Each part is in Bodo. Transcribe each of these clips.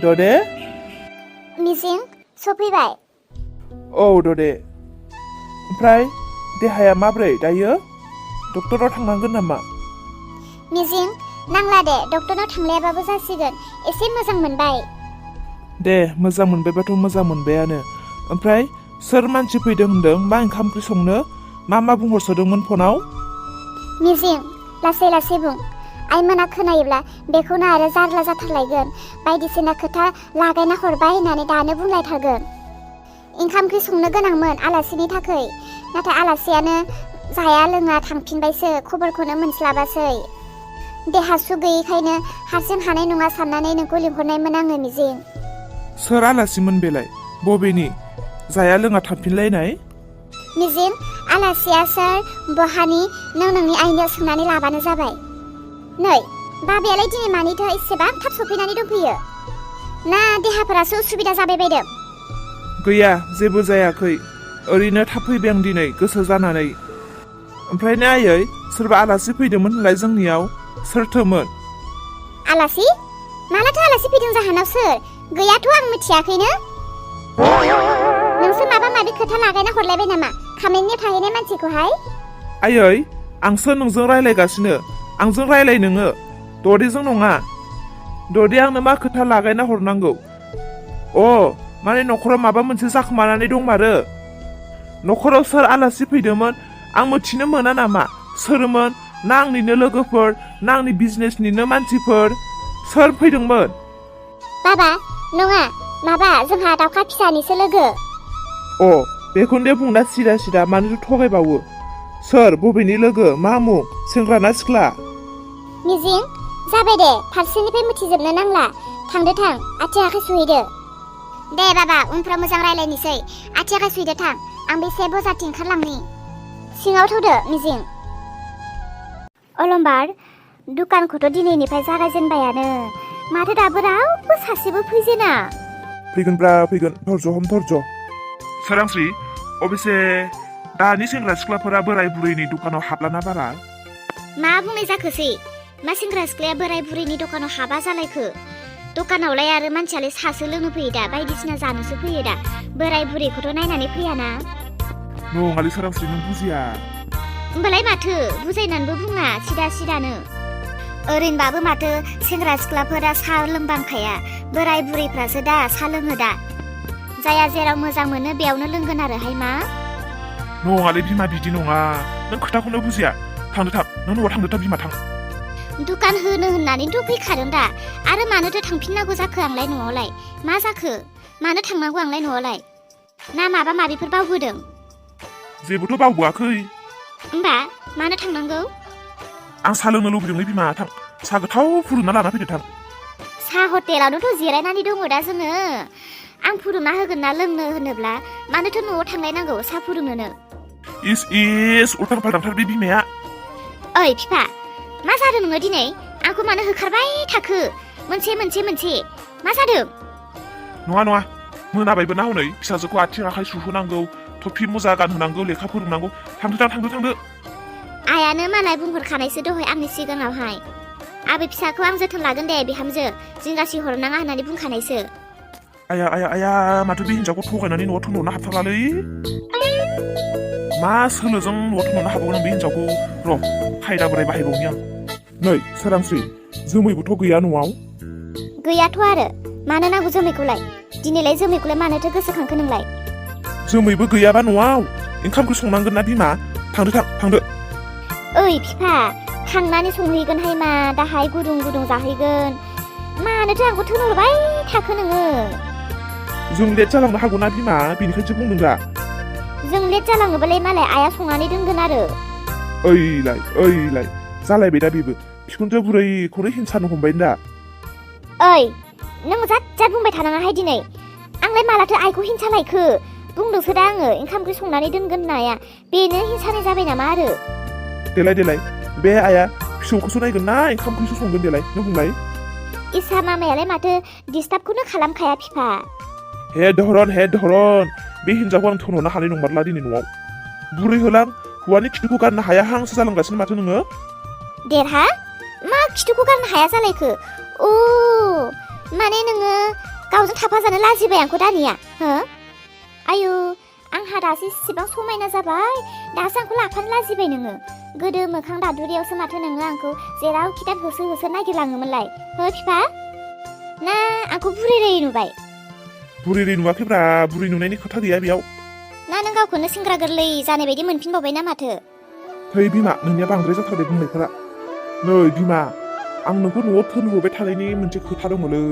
ददे मिजिं सफैबाय। औ ददे ओमफ्राय देहाया माब्रै दायो डक्टराव थांनांगोन नामा? मिजिं नांला दे डक्टरनाव थांलायाबाबो जासिगोन एसे मोजां मोनबाय। दे मोजां मोनबायबाथ' मोजां मोनबायानो। ओमफ्राय सोर मानसि फैदों होनदों? मा ओंखाम ओंख्रि संनो? मा बुंहरसोदोंमोन फनाव? मिजिं लासै लासै बुं। आइमोना खोनायोब्ला बेखौनो आरो जारला जाथारलायगोन। बायदिसिना खोथा लागायना हरबाय होननानै दानो बुंलायथारगोन। ओंखाम ओंख्रि संनो गोनांमोन आलासिनि थाखै, नाथाय आलासियानो जाया लोङा थांफिनबायसो, खबरखौनो मोनस्लाबासै। देहा सु गैयैखायनो हारसिं हानाय नङा साननानै नोंखौ लिंहरनायमोन आङो मिजिं। सोर आलासिमोन बेलाय? बबेनि? जाया लोङा थांफिनलायनाय? मिजिं आलासिया सोर बहानि नों नोंनि आइनियाव सोंनानै लाबानो जाबाय। नै बाबायालाय दिनै मानिथो एसेबां थाब सफैनानै दंफैयो? ना देहाफोरासो उसुबिदा जाबाय बायदों? गैया जेबो जायाखै, ओरैनो थाब फैबाय आं दिनै गोसो जानानै। ओमफ्राय ने आयै सोरबा आलासि फैदोंमोन होनलाय जोंनियाव? सोरथोमोन? आलासि? मालाथो आलासि फैदों जाहानाव सोर? गैयाथ' आं मिथियाखैनो। नोंसोर माबा माबि खोथा लागायना हरलायबाय नामा खामानियाव थाहैनाय मानसिखौहाय? आयै आंसो नोंजों रायलायगासिनो। आंजों रायलाय नोङो, ददेजों नङा। ददे आंनो मा खोथा लागायना हरनांगौ? माने न'खराव माबा मोनसे जाखोमानानै दंमारो? न'खराव सोर आलासि फैदोंमोन आं मिथिनो मोना नामा? सोरमोन? ना आंनिनो लोगोफोर, ना आंनि बिजनेसनिनो मानसिफोर? सोर फैदोंमोन? बाबा नङा, माबा जोंहा दाउखा फिसानिसो लोगो। बेखौनो दे बुंना सिदा मानोथो थगायबावो? सोर? बबेनि लोगो? मा मुं? सेंग्रा ना सिख्ला? मिजिं जाबाय दे, फारसेनिफ्राय मिथिजोबनो नांला। थांदो थां, आथिं आखाइ सुहैदो। दे बाबा उनफ्राव मोजां रायलायनोसै। आथिं आखाइ सुहैदो थां, आं बे से बजारथिं ओंखारलांनि। सिङाव थौदो मिजिं। अलंबार दुखानखौथ' दिनैनिफ्राय जागायजेनबायानो, माथो दाबो रावबो सासेबो फैजेना? फैगोनब्रा फैगोन, धर्ज'। सोरांस्रि, अबेसे दानि सेंग्रा सिख्लाफोरा बोराय बुरैनि दखानाव हाबलाना बारा? मा बुंनाय जाखोसै? मा सेंग्रा सिख्लाया बोराय बुरैनि दखानाव हाबा जालायखो? दखानावलाय आरो मानसियालाय सासो लोंनो फैयो दा, बायदिसिना जानोसो फैयो दा। बोराय बुरैखौथ' नायनानै फैयाना। नङालै सोरांस्रि, नों बुजिया। होमबालाय माथो बुजायनानैबो बुङा सिदानो। ओरैनोबाबो माथो सेंग्रा सिख्लाफोरा साहा लोंबांखाया, बोराय बुरैफ्रासो दा साहा लोङो दा। जाया जेराव मोजां मोनो बेयावनो लोंगोन आरोहाय मा? नङालै बिमा, बिदि नङा। नों खोथाखौनो बुजिया। थांदो थां, नों न'आव थांदो थां बिमा, थां। दुखान होनो होननानैथ' फैखादों दा, आरो मानोथो थांफिननांगौ जाखो आंलाय न'आवलाय? मा जाखो? मानो थांनांगौ आंलाय न'आवलाय? ना माबा माबिफोर बावबोदों? जेबोथ' बावबोआखै। होमबा मानो थांनांगौ? आं साहा लोंनो लुबैदोंलै बिमा, थां। साहा गोथाव फुदुंना लाना फैदो थां। साहा हटेलावनोथ' जिरायनानै दङ दा जोङो। आं फुदुंना होगोन ना लोंनो होनोब्ला मानोथो न'आव थांलायनांगौ साहा फुदुंनोनो? इस उल्टां फाल्टांथार बे बिमाया। ओइ फिफा, मा जादों नोङो दिनै? आंखौ मानो होखारबाय थाखो? मोनसे मा जादों? नङा, मोनाबायबो ना हनै। फिसाजोखौ आथिं आखाइ सुहोनांगौ, थफि मुजा गानहोनांगौ, लेखा फोरोंनांगौ। थांदो। आइयानो मालाय बुंहरखानायसो दहाय आंनि सिगाङावहाय। आबै फिसाखौ आं जोथोन लागोन दे बिहामजो, जिंगासि हरनाङा होननानै बुंखानायसो। आया, माथो बे हिनजावखौ थगायनानै न'आव थुनहरनो हाथारलालै। मा सोलोजों न'आव थुनहरनो हाबावगोन बे हिनजावखौ? र' खायदा बोराय बाहायबावनि आं। नै सोरांस्रि, जोमैबोथ' गैया न'आव? गैयाथ' आरो मानो नांगौ जोमैखौलाय? दिनैलाय जोमैखौलाय मानोथो गोसोखांखो नोंलाय? जोमैबो गैयाबा न'आव ओंखाम ओंख्रि संनांगोन ना बिमा। थांदो। ओइ फिफा, थांनानै संहैगोनहाय मा दाहाय गुदुं जाहैगोन। मानोथो आंखौ थोनहरबाय थाखो नोङो? जों लेट जालांनो हागौ ना बिमा, बेनिखायसो बुंदों दा। जों लेट जालाङोबालाय मालाय आइया संनानै दोनगोन आरो। ओइलाय जालायबाय दा बेबो। बिखुनजो बुरैखौनो हिंसानो हमबाय दा। ओइ नों जाद बुंबाय थानाङाहाय दिनै। आंलाय मालाथो आइखौ हिंसा लायखो? बुंदोंसो दा आङो ओंखाम ओंख्रि संनानै दोनगोन होननाया। बेनो हिंसानि जाबाय नामा आरो? देलाय बे आइया फिसौखौसो नायगोन ना ओंखाम ओंख्रिसो संगोन देलाय, नों बुंलाय। इसा मामायालाय माथो डिस्टार्बखौनो खालामखाया फिफा। हे धरन, बे हिनजावखौ आं थोनहरनो हानाय नंमारला दिनै न'आव। बुरै होलां, हौवानि खिथुखौ गारनो हाया हांसो जालांगासिनो माथो नोङो। देरहा मा खिथुखौ गारनो हाया जालायखो? मा माने नोङो गावजों थाफाजानो लाजिबाय आंखौ दानिया हो आयु आंहा दासो इसेबां समायना जाबाय दासो आंखौ लाफानो लाजिबाय नोङो गोदो मोखां दादुरियावसो माथो नोङो आंखौ जेराव खिथाब होसो होसो नागिरलाङोमोनलाय हो बिफा ना आंखौ बुरैराय नुबाय बुरै नुवाखैब्रा बुरै नुनायनि खोथा गैया बेयाव ना नों गावखौनो सेंग्रा गोरलै जानाय बायदि मोनफिनबावबाय ना माथो है बिमा नोंनिया बांद्राय जाथारबाय बुंनायफोरा नै बिमा आं नोंखौ न'आव थोनहरबाय थानायनि मोनसे खोथा दङलै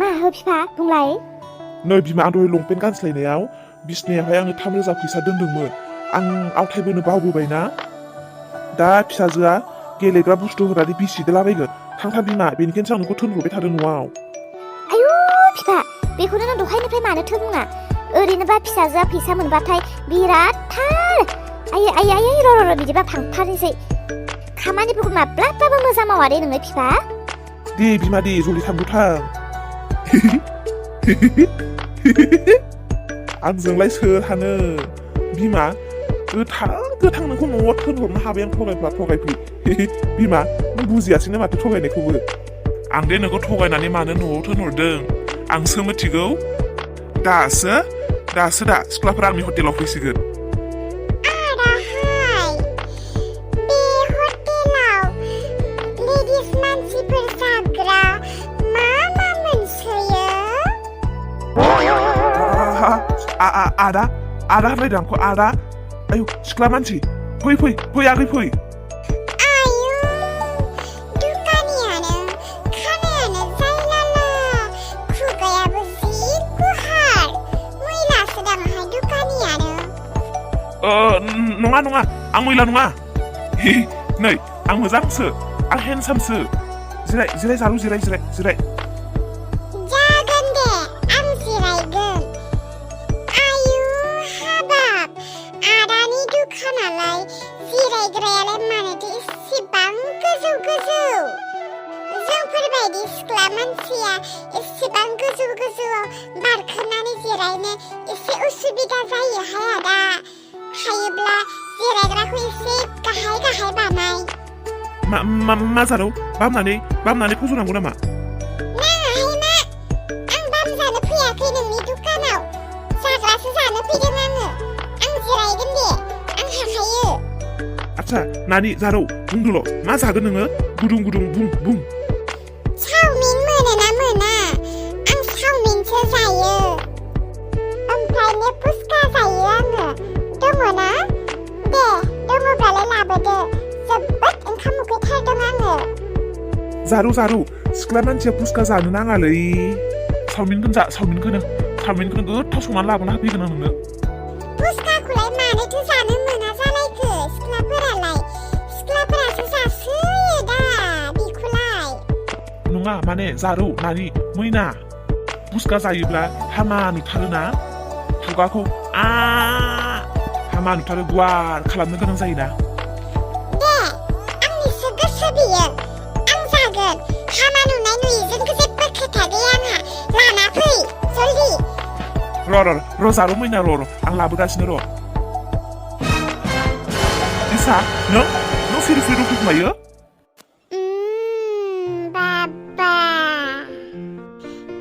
मा हो बिफा बुंलाय नै बिमा आं दहाय लंपेन्ट गानस्लायनायाव बिसनायावहाय आङो 3,000 फैसा दोनदोंमोन आं आवथायबोनो बावबोबायना दा फिसाजोआ गेलेग्रा बुस्थु होनानै बिसिदलाबायगोन थांथार बिमा बेनिखायनोसो आं नोंखौ थोनहरबाय थादों न'आव आयु बिफा बेखौनो नों दहायनिफ्राय मानोथो बुङा ओरैनोबा फिसाजोआ फैसा मोनबाथाय बिराद थार आयै र' बिदिबा फांथारनोसै खामानिफोरखौ माब्लाबाबो मोजां मावा दे नोङो बिफा दे बिमा दे जलदि थांगौ थां आंजोंलाय सोर हानो बिमा गोथां नोंखौ न'आव थोनहरनो हाबाय आं थगायफै बिमा नों बुजियासैनो माथो थगायनायखौबो आं दे नोंखौ थगायनानै मानो न'आव थोनहरदों आंसो मिथिगौ दासो सिख्लाफोरा आंनि हटेलाव फैसिगोन आदा होनलायदों आंखौ आदा आयु सिख्ला मानसि फै आगै फै आयु दुखानियानो खानायानो जायलाला खुगायाबो जि गुहार मैलासो दामाहाय दुखानियानो नङा आं मैला नङा नै आं मोजांसो आं हेन्डसामसो जिराय जारु जिराय जागोन दे आं जिरायगोन खानालाय जिरायग्रायालाय मानोथो इसेबां गोजौ जोंफोरबायदि सिख्ला मानसिया इसेबां गोजौआव बारखोनानै जिरायनो एसे उसुबिदा जायोहाय आदा हायोब्ला जिरायग्राखौ एसे गाहाय बानाय मा जारौ बामनानै फज'नांगौ नामा नाङाहाय मा आं बामजानो फैयाखै नोंनि दुखानाव जाग्रासो जानो फैदों आङो आं जिरायगोन दे हाखायो आच्छा नानि जारौ बुंदोल' मा जागोन नोङो गुदुं बुं चावमिन मोनोना मोना आं चावमिनसो जायो ओमफ्राय पुस्का जायो आङो दङना दे दङब्लालाय लाबोदो जोबोद ओंखाम उखैथारदों आङो जारु सिख्ला मानसिया पुस्का जानो नाङालै चावमिनखौनो गोथाव संनानै लाबोना होफैगोन आं नोंनो पुस्काखौलाय मानोथो जानो मोना जालायखो सिख्लाफोरासो जासोयो दा बेखौलाय नङा माने जारौ नानि मैना पुस्का जायोब्ला हामा नुथारोना खुगाखौ हामा नुथारो गुवार खालामनो गोनां जायोना दे आंनिसो गोसो बियो आं जागोन हामा नुनाय नुयिजों जेबो खोथा गैया आंहा लाना फै जल्दि र' जारौ मैना र' आं लाबोगासिनो र' इसा नों सिरि दंखोमायो बाबा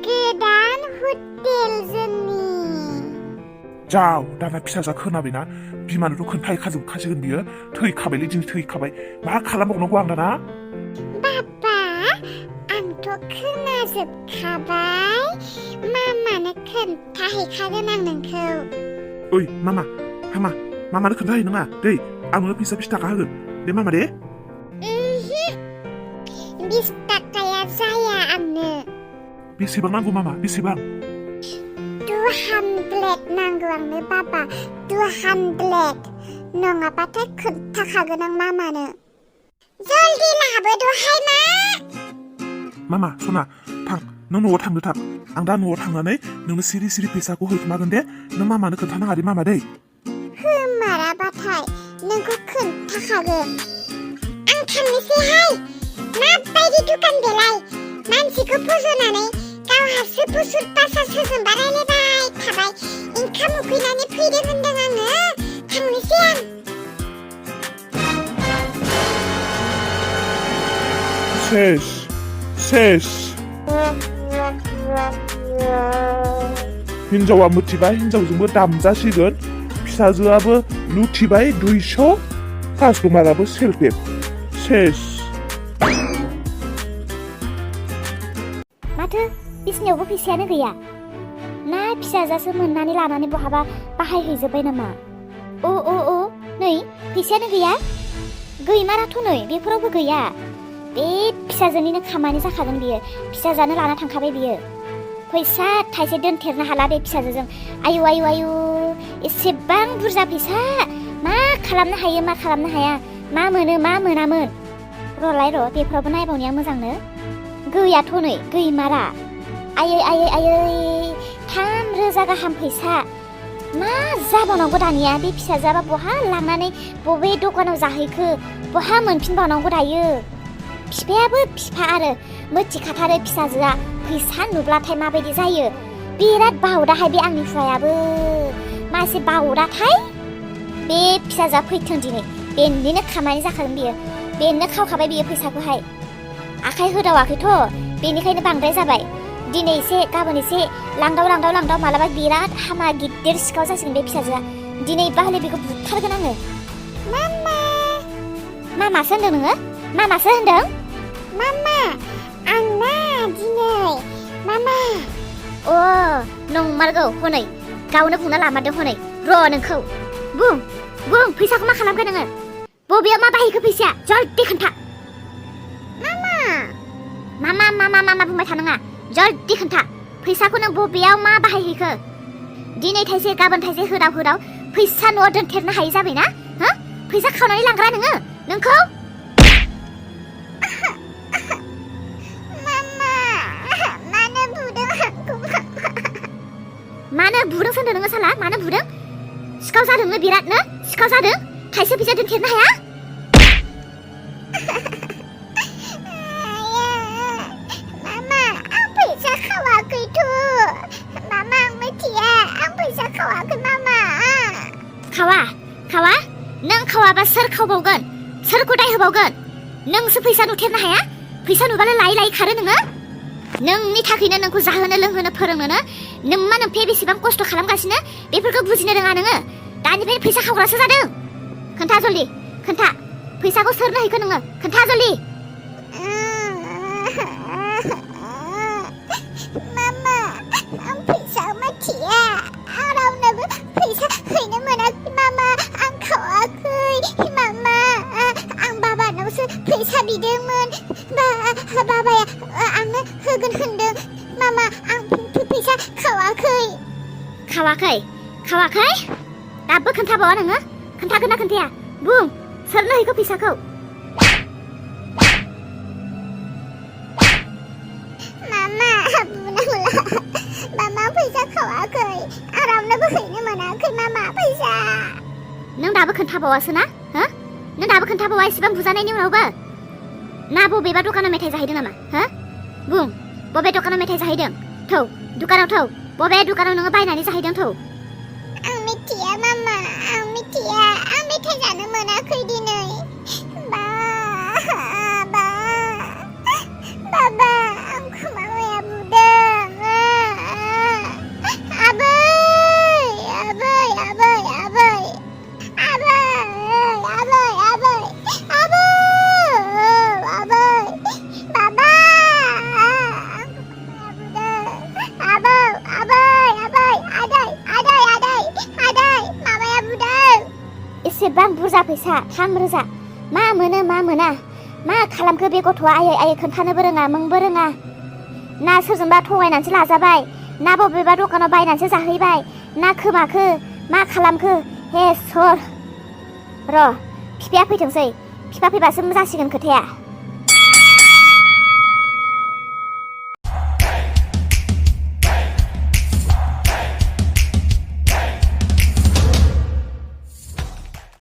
गोदान हटेल जोंनि जाव दाना फिसाजा खोनाबायना बिमानोथ' खोन्थाहैखाजोबखासिगोन बियो थैखाबायलै दिनै थैखाबाय मा खालामबावनांगौ आं दाना बाबा आंथ' खोनाजोबखाबाय मामानो खोन्थाहैखागोन आं नोंखौ ओइ मामानो खोन्थाहै नङा दै आंनो फैसा 20 थाखा होगोन दे मामा दे 20 थाखाया जाया आंनो बेसेबां नांगौ मामा बेसेबां 200 नांगौ आंनो बाबा 200 नङाबाथाय खोन्थाखागोन आं मामानो जल्दि लाबो दहाय मामा सना थां नों न'आव थांदो थाब आं दा न'आव थांनानै नोंनो सिरि फैसाखौ होखोमागोन दे नों मामानो खोन्थानाङा दे मामा दै होमाराबाथाय नोंखौ खोन्थाखागोन आं थांनोसैहाय माबायदि दुखान बेलाय मानसिखौ फज'नानै गावहासो बुसुर बासा सोरजोंबा रायलायबाय थाबाय ओंखाम उखैनानै फैदों होनदों आङो थांनोसै आं सेस हिन्जावा मिथिबा हिन्जावजोंबो दामजासिगोन फिसाजोआबो लुथिबाय 200 कास्टमाराबो सेल्फ हेल्प सेस माथो बिसिनियावबो फैसायानो गैया ना फिसाजासो मोननानै लानानै बहाबा बाहायहैजोब्बाय नामा अ नै फैसायानो गैया गैमाराथ' नै बेफोरावबो गैया बे फिसाजोनिनो खामानि जाखागोन बियो फिसाजानो लाना थांखाबाय बियो फैसा थाइसे दोनथेरनो हाला बे फिसाजोजों आयु एसेबां बुरजा फैसा मा खालामनो हायो मा खालामनो हाया मा मोनो मा मोनामोन र'लाय बेफोरावबो नायबावनाया मोजांनो गैयाथ' नै गैमारा आयै 3,000 गाहाम फैसा मा जाबावनांगौ दानिया बे फिसाजोआ बहा लांनानै बबे दखानाव जाहैखो बहा मोनफिनबावनांगौ दायो फिफायाबो फिफा आरो मिथिखाथारो फिसाजोआ फैसा नुब्लाथाय माबायदि जायो बिराद बावदाहाय बे आंनि हुवायाबो मासे बावदाथाय बे फिसाजोआ फैथों दिनै बेनिनो खामानि जाखागोन बियो बेनो खावखाबाय बियो फैसाखौहाय आखाइ होदावाखैथ' बेनिखायनो बांद्राय जाबाय दिनै एसे गाबोन एसे लांदाव मालाबा बिराद हामा गिदिर सिखाव जासिगोन बे फिसाजोआ दिनै बाहले बेखौ बुथारगोन आङो मामासो होनदों नोङो मामासो होनदों मामा आंना दिनै मामा अ नंमारगौ हनै गावनो बुंना लामारदों हनै र' नोंखौ बुं फैसाखौ मा खालामखो नोङो बबेयाव मा बाहायखो फैसाया जल्दि खोन्था मामा बुंबाय थानाङा जल्दि खोन्था फैसाखौ नों बबेयाव मा बाहायहैखो दिनै थाइसे गाबोन थाइसे होदाव फैसा न'आव दोनथेरनो हायै जाबायना हो फैसा खावनानै लांग्रा नोंखौ मानो बुदों होनदों नोङो साला मानो बुदों सिखाव जादोंनो बिरादनो सिखाव जादों थाइसे फैसा दोनथेरनो हाया खावा नों खावाबा सोर खावबावगोन सोरखौ दाय होबावगोन नोंसो फैसा नुथेरनो हाया फैसा नुबानो लायै खारो नोङो नोंनि थाखायनो नोंखौ जाहोनो लोंहोनो फोरोंनोनो नोम्मा नोम्फे बेसेबां खस्थ' खालामगासिनो बेफोरखौ बुजिनो रोङा नोङो दानिफ्रायनो फैसा खावग्रासो जादों खोन्था जल्दि खोन्था फैसाखौ सोरनो हैखो नोङो खोन्था जल्दि मामा आं फैसा मिथिया आं रावनोबो फैसा हैनो मोनाखै मामा आं खावाखै मामा आं बाबानावसो फैसा बिदोंमोन बाबाया आंनो होगोन होनदों मामा आं फैसा खावाखै दाबो खोन्थाबावा नोङो खोन्थागोन ना खोन्थाया बुं सोरनो हैखो फैसाखौ मामा फैसा खावाखै आं रावनोबो हैनो मोनाखै मामा फैसा नों दाबो खोन्थाबावासो ना हो नों दाबो खोन्थाबावा एसेबां बुजानायनि उनावबो ना बबेबा दखानाव मेथाइ जाहैदों नामा हो बुं बबे दखानाव मेथाइ जाहैदों थौ दुकानाव बबे दुकानाव नोङो बायनानै जाहैदों थौ आं मिथिया मामा आं मेथाइ जानो मोनाखै दिनै बाबा आंखौ मामाया बुदों एसेबां बुरजा फैसा 3,000 मा मोनो मा मोना मा खालामखो बे गथ'आ आयै खोन्थानोबो रोङा मोंबो रोङा ना सोरजोंबा थगायनानैसो लाजाबाय ना बबेबा दखानाव बायनानैसो जाहैबाय ना खोमाखो मा खालामखो हे सर र' बिफाया फैथोंसै बिफा फैबासो जासिगोन खोथाया